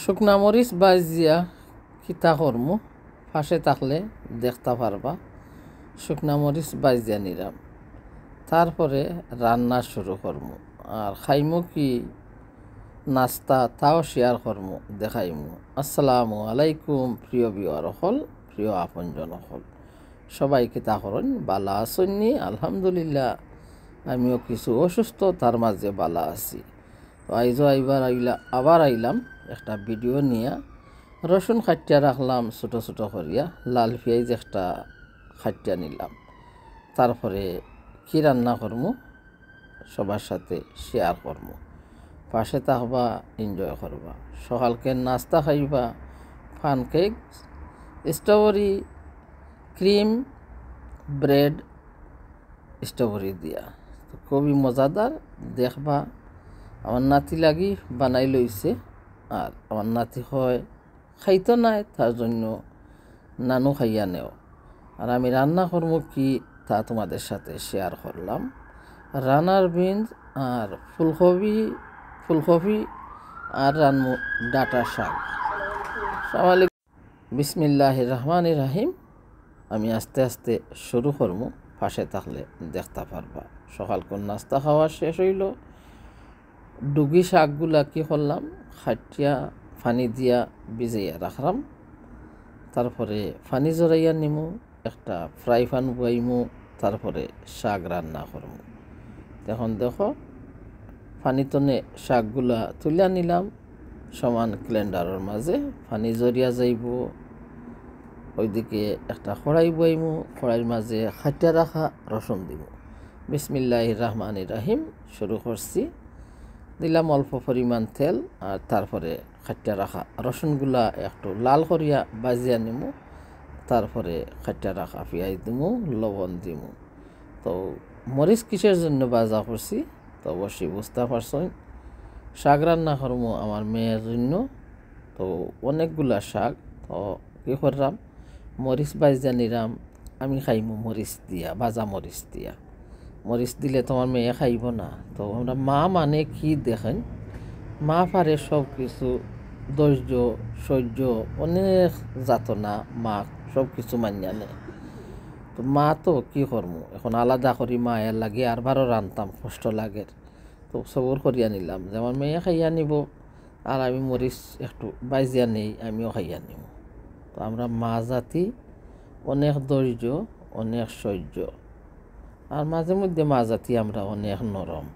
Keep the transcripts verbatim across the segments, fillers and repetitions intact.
শুকনা মরিচ ভাজিয়া কিতা করমু, পাশে থাকলে দেখতা পারবা। শুকনা মরিচ ভাজিয়া নিলাম, তারপরে রান্না শুরু করমু। আর খাইমু কি নাস্তা, তাও শেয়ার করমু, দেখাইমু। আসসালামু আলাইকুম প্রিয় ভিউয়ার অকল, প্রিয় আপনজন অকল, সবাই কিতা করইন? বালা আছইন নি? আলহামদুলিল্লাহ, আমিও কিছু অসুস্থতার মাঝে বালা আছি। তো আইজও আইবার আইলা, আবার আইলাম একটা ভিডিও নিয়া। রসুন কাটিয়া রাখলাম ছোট ছোট করিয়া, লাল পিয়াইজ একটা কাটিয়া নিলাম। তারপরে কি রান্না করমু, সবার সাথে শেয়ার করমু। পাশে থাকবা, এনজয় করবা। সকালকে নাস্তা খাইবা পানকেক, স্ট্রবেরি, ক্রিম, ব্রেড, স্ট্রবেরি দিয়া। তো খুবই মজাদার, দেখবা। আমার নাতি লাগি বানাই লইছে, আর আমার নাতি কয় খাইতো নায়, তার জন্য নানু খাইয়া নেও। আর আমি রান্না করমু কি, তা তোমাদের সাথে শেয়ার করলাম। রানার বিনস আর ফুলকপি, ফুলকপি আর রানমু ডাটা শাক। আসসালামু আলাইকুম। বিসমিল্লাহির রহমানির রহিম। আমি আস্তে আস্তে শুরু করমু, পাশে থাকলে দেখতা পারবা। সকালকুর নাস্তা খাওয়া শেষ অইলো। ডুগি শাকগুলা কি করলাম, কাটিয়া পানি দিয়া ভিজাইয়া রাখলাম। তারপরে পানি ঝরাইয়া নিমু, একটা ফ্রাই প্যান বওয়াইমু, তারপরে শাক রান্না করমু। এখন দেখো, পানি তনে শাকগুলা তুলিয়া নিলাম, সমান ব্লেন্ডারর মাঝে পানি ঝরিয়া যাইবো। ওইদিকে একটা কড়াই বওয়াইমু, কড়াইর মাঝে কাটিয়া রাখা রসুন দিমু। বিসমিল্লাহির রহমানির রহিম, শুরু করছি। দিলাম অল্প পরিমাণ তেল, আর তারপরে কাটিয়া রাখা রসুনগুলা একটু লাল করিয়া ভাজিয়া নিমু, তারপরে কাটিয়া রাখা পিয়াইজ দিমু, লবণ দিমু। তো মরিচ কিসের জন্য ভাজা করছি, তো অবশ্যই বুঝতা পারছইন। শাক রান্না করমু আমার মেয়ের জন্য, তো অনেকগুলা শাক। তো কি করলাম, মরিচ ভাজিয়া নিলাম, আমি খাইমু মরিচ দিয়া, ভাজা মরিচ দিয়া। মরিচ দিলে তো আমার মেয়ে খাইবো না। তো আমরা মা মানে কি দেখইন, মা পারে সব কিছু, ধৈর্য, সহ্য, অনেক যাতনা, মা সব কিছু মানিয়া নেয়। তো মা তো কি করমু, এখন আলাদা করি মায়ের লাগি আরবারও রানতাম, কষ্ট লাগের। তো সবর করিয়া নিলাম যে আমার মেয়ে খাইয়া নিবো, আর আমি মরিচ একটু ভাজিয়া নেই, আমিও খাইয়া নিমু। তো আমরা মা জাতি অনেক ধৈর্য, অনেক সহ্য, আর মাঝে মধ্যে মা জাতি আমরা অনেক নরম।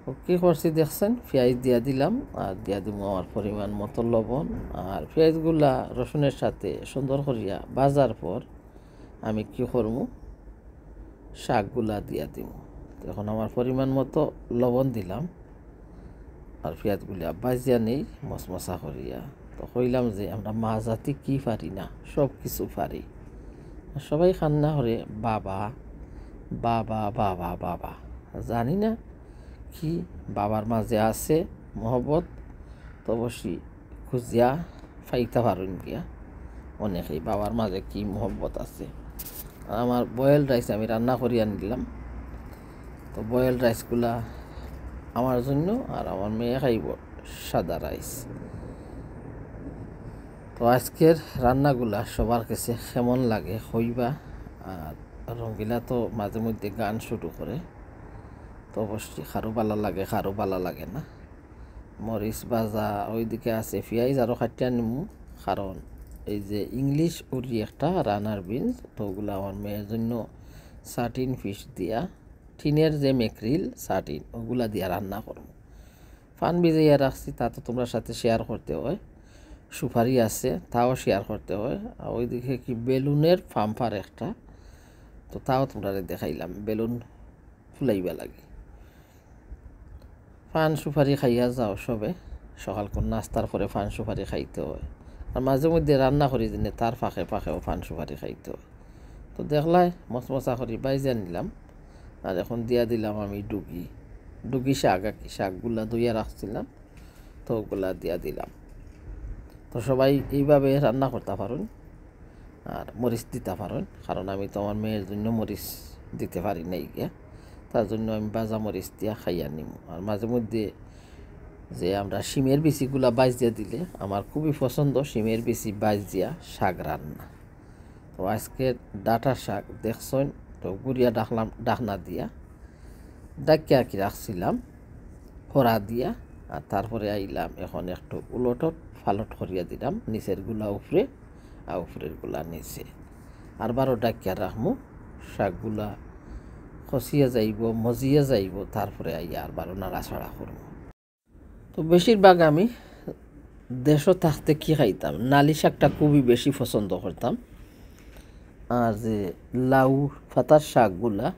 তো কি করছি দেখছইন, পিয়াইজ দিয়া দিলাম, আর দিয়া দিমু আমার পরিমাণ মতো লবণ। আর পিয়াইজগুলা রসুনের সাথে সুন্দর করিয়া ভাজার পর আমি কি করমু, শাকগুলা দিয়া দিমু। তো এখন আমার পরিমাণ মতো লবণ দিলাম, আর পিয়াইজগুলা ভাজিয়া নেই মচমচা করিয়া। তো কইলাম যে আমরা মা জাতি কি পারি না, সব কিছু পারি। আর সবাই কান্না করে বাবা, বাবা, বাবা, বাবা। জানি না কি বাবার মাঝে আছে মহব্বত, তো অবশ্যই খুঁজিয়া পাইতা পারইন গিয়া অনেকেই বাবার মাঝে কি মহব্বত আছে। আর আমার বয়েলড রাইস আমি রান্না করিয়া নিলাম। তো বয়েলড রাইসগুলা আমার জন্য, আর আমার মেয়ে খাইবো সাদা রাইস। তো আজকের রান্নাগুলা সবার কাছে কেমন লাগে কইবা। আর রঙ্গিলা তো মাঝে মধ্যে গান শুরু করে, তো অবশ্যই কারো ভালা লাগে, কারো ভালা লাগে না। মরিচ ভাজা ওইদিকে আছে, পিয়াইজ আরও কাটিয়া নিমু, কারণ এই যে ইংলিশ উরি একটা রানার বিনস, তো ওগুলা আমার মেয়ের জন্য সার্ডিন ফিশ দিয়া, টিনের যে ম্যাকরিল সার্ডিন, ওগুলা দিয়া রান্না করমু। পান ভিজাইয়া রাখছি, তা তো তোমরা সাথে শেয়ার করতে হয়। সুপারি আছে, তাও শেয়ার করতে হয়। আর ওইদিকে কি বেলুনের পাম্পার একটা, তো তাও তোমরারে দেখাইলাম, বেলুন ফুলাইবা লাগি। পান সুপারি খাইয়া যাও সবে, সকালকুর নাস্তার পরে পান সুপারি খাইতে হয়। আর মাঝে মধ্যে রান্না করি দিনে তার ফাঁকে ফাঁকেও পান সুপারি খাইতে হয়। তো দেখলায় মচমচা করি ভাজিয়া নিলাম, আর এখন দিয়া দিলাম আমি ডুগি, ডুগি শাক আর কি, শাকগুলা ধুইয়া রাখছিলাম, তো ওগুলা দিয়া দিলাম। তো সবাই এইভাবে রান্না করতা পারইন, আর মরিচ দিতা পারইন, কারণ আমি তো আমার মেয়ের জন্য মরিচ দিতে পারি নাই গিয়া, তার জন্য আমি ভাজা মরিচ দিয়া খাইয়া নিমু। আর মাঝে মধ্যে যে আমরা শিমের বিচিগুলা ভাজিয়া দিলে আমার খুবই পছন্দ শিমের বিচি ভাজিয়া শাক রান্না। তো আজকে ডাটা শাক দেখছইন, তো গুড়িয়া ডাকলাম, ডাকনা দিয়া ডাকিয়া কি রাখছিলাম হরা দিয়া। আর তারপরে আইলাম, এখন একটু উলটট ফালট করিয়া দিলাম, নিচের গুলা উপরে আর উপরের গুলা নিচে। আর বারো ডাকিয়া রাখমু, শাকগুলা খসিয়া যাইব, মজিয়া যাইব, তারপরে আইয়া আর বারো নাড়াচাড়া করমু। তো বেশিরভাগ আমি দেশো থাকতে কি খাইতাম, নালি শাকটা খুবই বেশি পছন্দ করতাম। আর যে লাউ পাতার শাকগুলা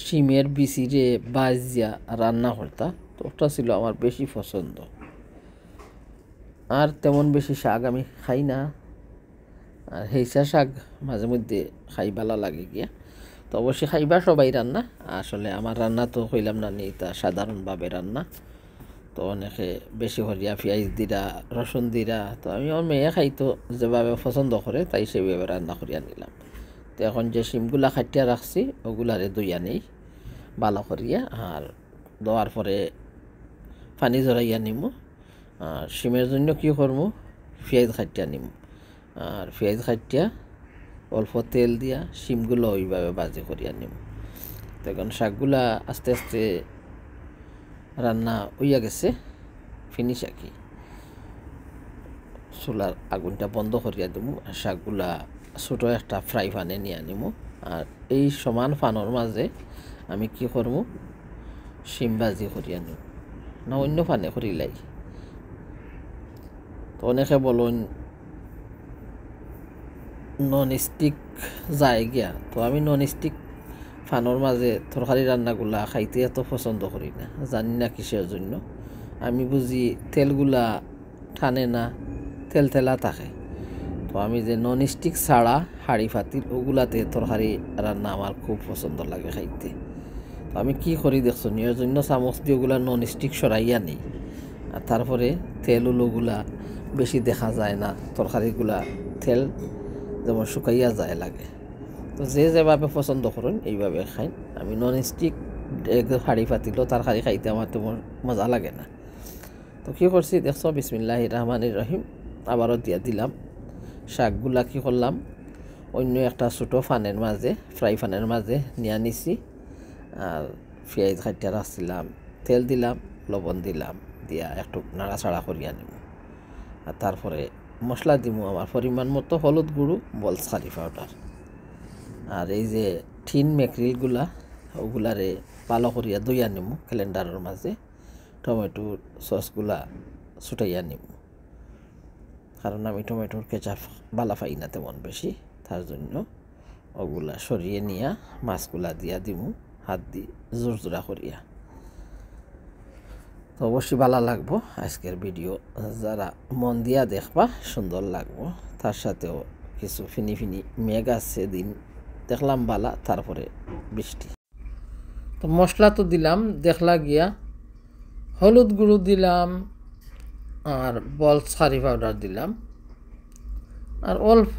শিমের বিচিরে ভাজিয়া রান্না করতা, তো ওটা ছিল আমার বেশি পছন্দ। আর তেমন বেশি শাক আমি খাই না। আর হেইচা শাক মাঝে মধ্যে খাই, ভালা লাগে গিয়া। তো অবশ্যই খাইবা সবাই রান্না। আসলে আমার রান্না তো কইলাম না নি, এটা সাধারণভাবে রান্না। তো অনেকে বেশি করিয়া পিয়াজ দিরা, রসুন দিরা, তো আমি আমার মেয়ে খাইতো যেভাবে পছন্দ করে, তাই সেইভাবে রান্না করিয়া নিলাম। তো এখন যে শিমগুলা কাটিয়া রাখছি, ওগুলারে ধুইয়া নেই ভালো করিয়া, আর ধোয়ার পরে পানি ঝরাইয়া নিমু। আর শিমের জন্য কি করমু, পিয়াজ কাটিয়া নিমু। আর পিয়াজ কাটিয়া অল্প তেল দিয়া শিমগুলা ওইভাবে ভাজি করিয়া নিমু। তো এখন শাকগুলা আস্তে আস্তে রান্না হইয়া গেছে, ফিনিশ আর কি। চুলার আগুনটা বন্ধ করিয়া দিমু। আর শাকগুলা ছোট একটা ফ্রাই প্যানে নিয়া নিমু। আর এই সমান প্যানর মাঝে আমি কি করমু, শিম ভাজি করিয়া নিমু, না অন্য প্যানে করিলাই। তো অনেকে বলইন নন স্টিক যায় গিয়া, তো আমি নন স্টিক প্যানর মাঝে তরকারি রান্নাগুলা খাইতে এত পছন্দ করি না, জানি না কিসের জন্য। আমি বুঝি তেলগুলা টানে না, তেলতেলা থাকে। তো আমি যে নন স্টিক ছাড়া হাঁড়ি পাতিল, ওগুলাতে তরকারি রান্না আমার খুব পছন্দ লাগে খাইতে। তো আমি কি করি দেখছো নি, এর জন্য চামচ দিয়া ওগুলা নন স্টিক সরাইয়া নেই। আর তারপরে তেল উলোগুলা বেশি দেখা যায় না, তরকারিগুলা তেল যেমন শুকাইয়া যায় লাগে। তো যে যেভাবে পছন্দ করইন এইভাবে খাইন। আমি নন স্টিক একদম হাঁড়ি পাতিলও তরকারি খাইতে আমার তেমন মজা লাগে না। তো কি করছি দেখছো, বিসমিল্লাহির রহমানির রহিম, আবারও দিয়া দিলাম। শাকগুলা কি করলাম, অন্য একটা ছোট প্যানের মাঝে, ফ্রাই প্যানের মাঝে নিয়া নিছি। আর পিয়াজ কাটিয়া রাখছিলাম, তেল দিলাম, লবণ দিলাম, দিয়া একটু নাড়াচাড়া করিয়া নিমু। আর তারপরে মশলা দিমু আমার পরিমাণ মতো হলুদ গুঁড়ো, বলস কারি পাউডার। আর এই যে টিন ম্যাকরিলগুলা, ওগুলারে ভালো করিয়া ধুইয়া নিমু ক্যালেন্ডারের মাঝে, টমেটোর সসগুলা ছুটাইয়া নিমু, কারণ আমি টমেটোর কেচাপ ভালা পাই না তেমন বেশি, তার জন্য ওগুলা সরিয়ে নিয়া মাছগুলা দিয়া দিমু হাত দি জোরজোরা করিয়া। তো অবশ্যই ভালা লাগবো আজকের ভিডিও, যারা মন দিয়া দেখবা সুন্দর লাগবো। তার সাথেও কিছু ফিনি ফিনি মেঘ আছে, দিন দেখলাম ভালা, তারপরে বৃষ্টি। তো মশলা তো দিলাম, দেখলা গিয়া হলুদ গুঁড়ো দিলাম, আর বলস কারি পাউডার দিলাম, আর অল্প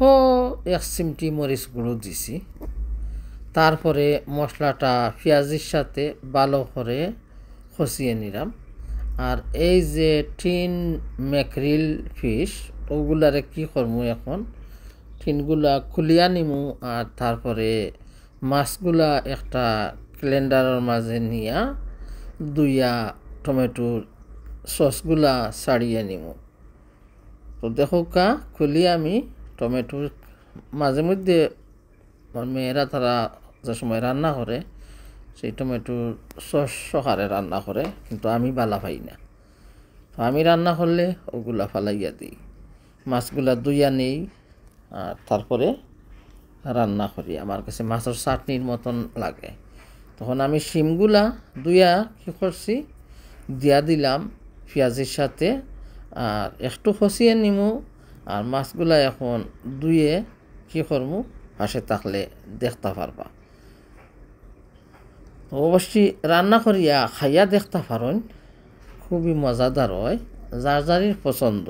এক চিমটি মরিচ গুঁড়ো দিছি। তারপরে মশলাটা পিয়াজির সাথে ভালো করে কষিয়ে নিলাম। আর এই যে টিন ম্যাকরিল ফিশ, ওগুলারে কি করমু এখন, টিনগুলা খুলিয়া নিমু, আর তারপরে মাছগুলা একটা ক্যালেন্ডারের মাঝে নিয়া ধুইয়া টমেটোর সসগুলা ছাড়িয়ে নিমু। তো দেখউক্কা, খুলি আমি টমেটোর, মাঝে মধ্যে আমার মেয়েরা তারা যে সময় রান্না করে, সেই টমেটোর সস সহকারে রান্না করে, কিন্তু আমি ভালা পাই না। তো আমি রান্না করলে ওগুলা ফালাইয়া দিই, মাছগুলা ধুইয়া নেই, আর তারপরে রান্না করি। আমার কাছে মাছর চাটনির মতন লাগে। তখন আমি শিমগুলা ধুইয়া কি করছি, দিয়া দিলাম পিয়াজির সাথে, আর একটু কষিয়ে নিমু। আর মাছগুলা এখন ধুইয়ে কি করমু, পাশে থাকলে দেখতা পারবা। তো অবশ্যই রান্না করিয়া খাইয়া দেখতা পারইন, খুবই মজাদার হয়। যার যারির পছন্দ,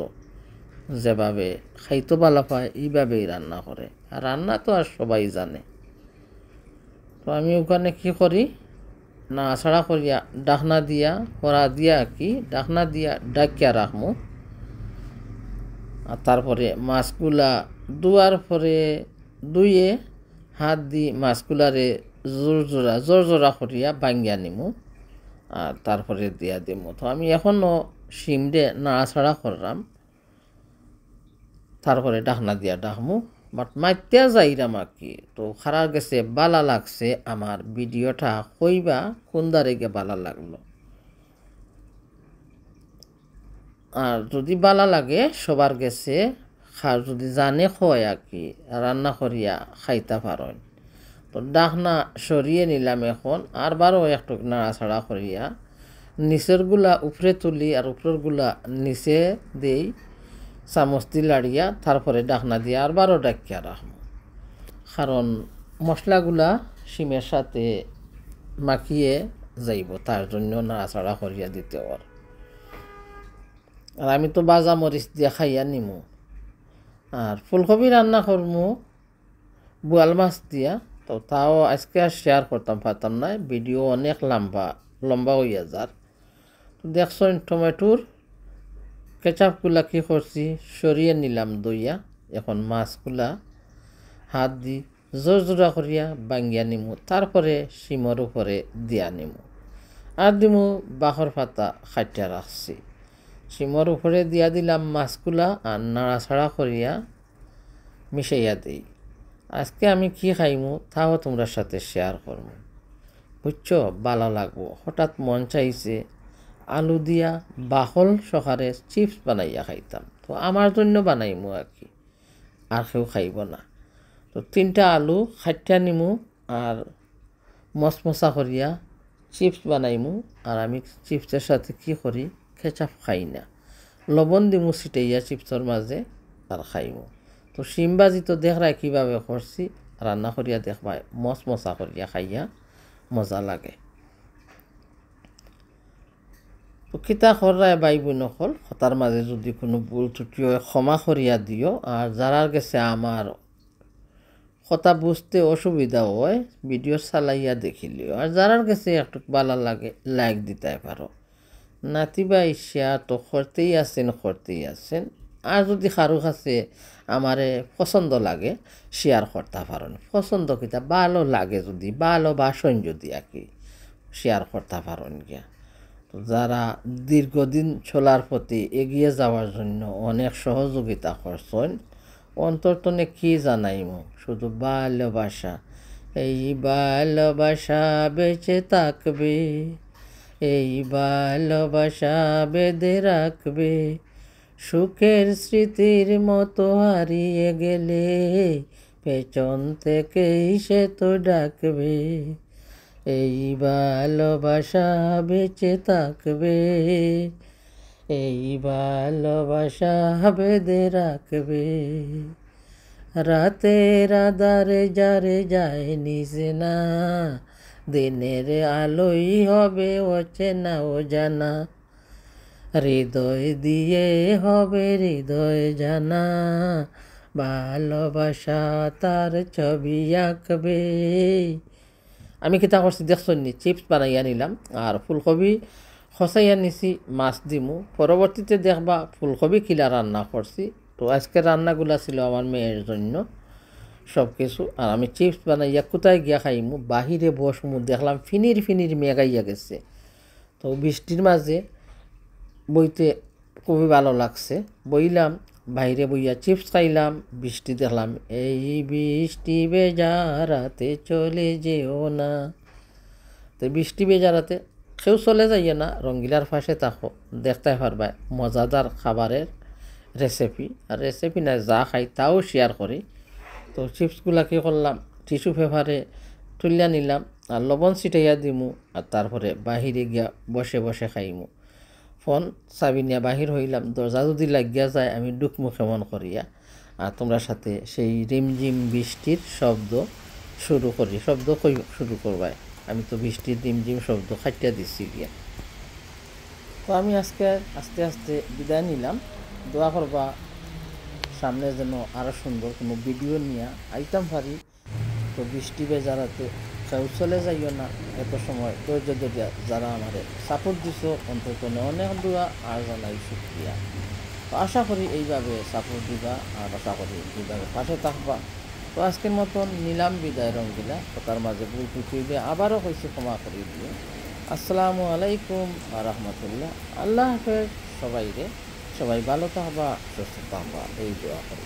যেভাবে খাইতো ভালা পায়, এইভাবেই রান্না করে। আর রান্না তো আর সবাই জানে। তো আমি ওখানে কি করি, নাড়াচাড়া করিয়া, ঢাকনা দিয়া, হরা দিয়া আর কি, ঢাকনা দিয়া ঢাকিয়া রাখমু। আর তারপরে মাছগুলা ধোয়ার পরে ধুয়ে হাত দি মাছগুলারে জোর জোড়া, জোর জোড়া করিয়া ভাঙ্গিয়া নিমু। আর তারপরে দিয়া দিমু। তো আমি এখনো শিমরে নাড়াচাড়া করলাম, তারপরে ঢাকনা দিয়া ঢাকমু। But মাতিয়া যাইরাম আর কি। তো কারার গেছে বালা লাগছে আমার ভিডিওটা, কইবা কুন দারে গিয়া বালা লাগলো। আর যদি বালা লাগে সবার গেছে, আর যদি জানে কয় আর কি, রান্না করিয়া খাইতা পারইন। তো ঢাকনা সরিয়ে নিলাম এখন, আর বারো একটু নাড়াচাড়া করিয়া নিচের গুলা উপরে তুলি আর উপরের গুলা নিচে দেই, চামচ দি লাড়িয়া, তারপরে ঢাকনা দিয়া আর বারো ঢাকিয়া রাখমু। কারণ মশলাগুলা শিমের সাথে মাখিয়ে যাইব, তার জন্য নাড়াচাড়া করিয়া দিতে অর। আর আমি তো ভাজা মরিচ দিয়া খাইয়া নিমু। আর ফুলকপি রান্না করমু বোয়াল মাছ দিয়া, তো তাও আজকে আর শেয়ার করতাম পারতাম না, ভিডিও অনেক লম্বা, লম্বা হইয়া যার। তো দেখছইন টমেটোর কেচাপগুলা কি করছি, সরিয়ে নিলাম দইয়া। এখন মাছগুলা হাত দি জোর জোড়া করিয়া ভাঙ্গিয়া নিমু, তারপরে শিমর উপরে দিয়া নিমু। আর দিমু বাখর পাতা কাটিয়া রাখছি, শিমর উপরে দিয়া দিলাম মাছগুলা, আর নাড়াচাড়া করিয়া মিশাইয়া দেই। আজকে আমি কি খাইমু, তাও তোমরার সাথে শেয়ার করমু, বুঝছো? ভালা লাগবো। হঠাৎ মন চাইছে আলু দিয়া বাকল সহকারে চিপস বানাইয়া খাইতাম। তো আমার জন্য বানাইমু আর কি, আর কেউ খাইব না। তো তিনটা আলু কাটিয়া নিমু, আর মচমচা করিয়া চিপস বানাইমু। আর আমি চিপসের সাথে কি করি, কেচাপ খাই না, লবণ দিমু ছিটাইয়া চিপসর মাঝে, আর খাইমু। তো শিম ভাজি তো দেখরায় কিভাবে করছি, রান্না করিয়া দেখবায়, মচমচা করিয়া খাইয়া মজা লাগে। তো কিতা কররায় ভাই বইন অকল, কথার মাঝে যদি কুনু ভুল ত্রুটি অয়, ক্ষমা করিয়া দিও। আর যারার গেছে আমার কথা বুঝতে অসুবিধা অয়, ভিডিও চালাইয়া দেখিলিও। আর যারার গেছে একটু ভালা লাগে, লাইক দিতায় পারো। নাতি ভাই শেয়ার তো করতেই আছেন, করতেই আছেন। আর যদি কারো কাছে আমারে পছন্দ লাগে, শেয়ার করতা পারইন। পছন্দ কিতা, ভালো লাগে যদি, ভালোবাসইন যদি আর কি, শেয়ার করতা পারইন গিয়া। তো যারা দীর্ঘদিন চলার পথে এগিয়ে যাওয়ার জন্য অনেক সহযোগিতা করছইন, অন্তর তনে কি জানাইমু, শুধু ভালোবাসা। এই ভালোবাসা বেঁচে থাকবে, এই ভালোবাসা বেঁধে রাখবে। সুখের স্মৃতির মতো হারিয়ে গেলে পেছন থেকেই সে তো ডাকবে। এই ভালোবাসা বেঁচে থাকবে, এই ভালোবাসা বেঁধে রাখবে। রাতের আধারে যারে যায় নিজে না, দিনের আলোই হবে অচেনা অজানা। হৃদয় দিয়ে হবে হৃদয় জানা, ভালোবাসা তার ছবি আঁকবে। আমি কিতা করছি দেখছইন নি, চিপস বানাইয়া নিলাম, আর ফুলকপি খসাইয়া নিছি, মাছ দিমু। পরবর্তীতে দেখবা ফুলকপি কিলা রান্না করছি। তো আজকে রান্নাগুলা ছিল আমার মেয়ের জন্য সব কিছু। আর আমি চিপস বানাইয়া কোথায় গিয়া খাইমু, বাহিরে বসমু, দেখলাম ফিনির ফিনির মেঘ আইয়া গেছে। তো বৃষ্টির মাঝে বইতে খুবই ভালো লাগছে। বইলাম, বাইরে বইয়া চিপস খাইলাম, বৃষ্টি দেখলাম। এই বৃষ্টি ভেজা রাতে চলে যেও না। তো বৃষ্টি ভেজা রাতে কেউ চলে যাইও না, রঙ্গিলার পাশে থাকো, দেখতায় পারবায় মজাদার খাবারের রেসিপি। আর রেসিপি না, যা খাই তাও শেয়ার করি। তো চিপসগুলা কি করলাম, টিস্যু পেপারে তুলিয়া নিলাম, আর লবণ ছিটাইয়া দিমু, আর তারপরে বাহিরে গিয়া বসে বসে খাইমু। ফোন চাবি নিয়া বাহির হইলাম, দরজা যদি লাগিয়া যায় আমি ঢুকমু কেমন করিয়া। আর তোমরার সাথে সেই রিমঝিম বৃষ্টির শব্দ শুরু করি, শব্দ কই শুরু করবায়, আমি তো বৃষ্টির রিমঝিম শব্দ কাটিয়া দিছি গিয়া। তো আমি আজকে আস্তে আস্তে বিদায় নিলাম, দোয়া করবা সামনে যেন আরও সুন্দর কোনো ভিডিও নিয়া আইতাম পারি। তো বৃষ্টি ভেজা রাতে কেউ চলে যাইও না। এত সময় ধৈর্য ধরিয়া যারা আমারে সাপোর্ট দিছো, অন্তর তনে অনেক দোয়া আর জানাই শুকরিয়া। তো আশা করি এইভাবে সাপোর্ট দিবা, আর আশা করি এইভাবে পাশে থাকবা। তো আজকের মতন নিলাম বিদায় রঙ্গিলা। কথার মাঝে ভুল ত্রুটি হইলে আবারও কইছি, ক্ষমা করি দিও। আসসালামু আলাইকুম ওয়া রাহমাতুল্লাহ। আল্লাহ হাফেজ সবাইরে। সবাই ভালো থাকবা, সুস্থ থাকবা, এই দোয়া করি।